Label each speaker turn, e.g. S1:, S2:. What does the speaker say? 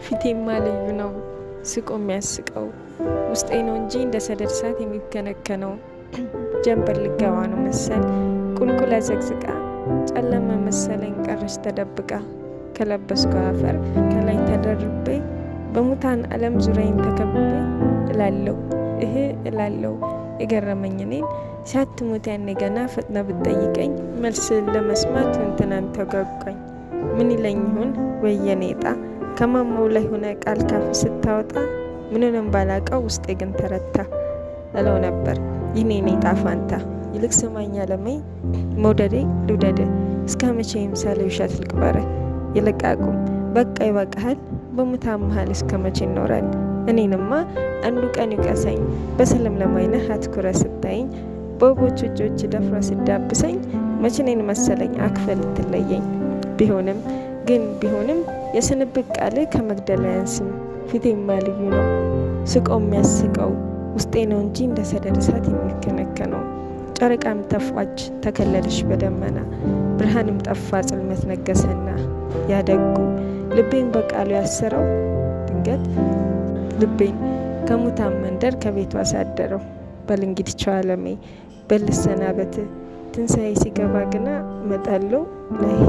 S1: ፊቴማ ልዩ ነው ስቆ የሚያስቀው፣ ውስጤ ነው እንጂ እንደ ሰደድ እሳት የሚከነከነው። ጀንበር ልገባ ነው መሰል ቁልቁል አዘቅዝቃ፣ ጨለመ መሰለኝ ቀረች ተደብቃ። ከለበስኩ አፈር ከላይ ተደርቤ፣ በሙታን ዓለም ዙሪያዬን ተከብቤ እላለው እህ እላለው የገረመኝ እኔን። ሳትሞት ያኔ ገና ፈጥነ ብትጠይቀኝ፣ መልስ ለመስማት እንትናን ተጓጓኝ። ምን ይለኝ ይሆን ወይ የኔ ዕጣ? ከማማው ላይ ሆነ ቃል ካፍ ስታወጣ፣ ምንንም ባላቀው ውስጤ ግን ተረታ። እለው ነበር ይህኔ የኔ ዕጣ ፋንታ። ይልቅ ስማኝ አለሜ፣ መውደዴ ልውደድ፣ እስከ መቼ ይምሰል ውሸት ልቅበር? ይልቅ አቁም በቃ ይበቃሃል። በሙታን መሀል እስከ መቼ ይኖራል? እኔንማ አንዱ ቀን ይውቀሰኝ፣ በሰለምለም ዓይንህ አትኩረ ስታየኝ፣ በውቦች እጆች ደፍረ ስዳብሰኝ፣ መቼ እኔን መሰለኝ አክፈ ልትለየኝ? ቢሆንም ግን ቢሆንም የስንብት ቃልህ ከመግደል አያንስም። ፊቴማ ልዩ ነው ስቆ የሚያስቀው፣ ውስጤ ነው እንጂ እንደ ሰደድ እሳት የሚከነከነው። ጨረቃም ተፋች ተከለለች በደመና፣ ብርሃንም ጠፋ ጽልመት ነገሰና፣ ያደጉ ልቤን በቃሉ ያሰረው ድንገት ልቤን ከሙታን መንደር ከቤቱ አሳደረው። በል እንግዲህ ቻው አለሜ፣ በል ልሰናበት። ትንሣኤ ሲገባ ግና እመጣለሁ ላይ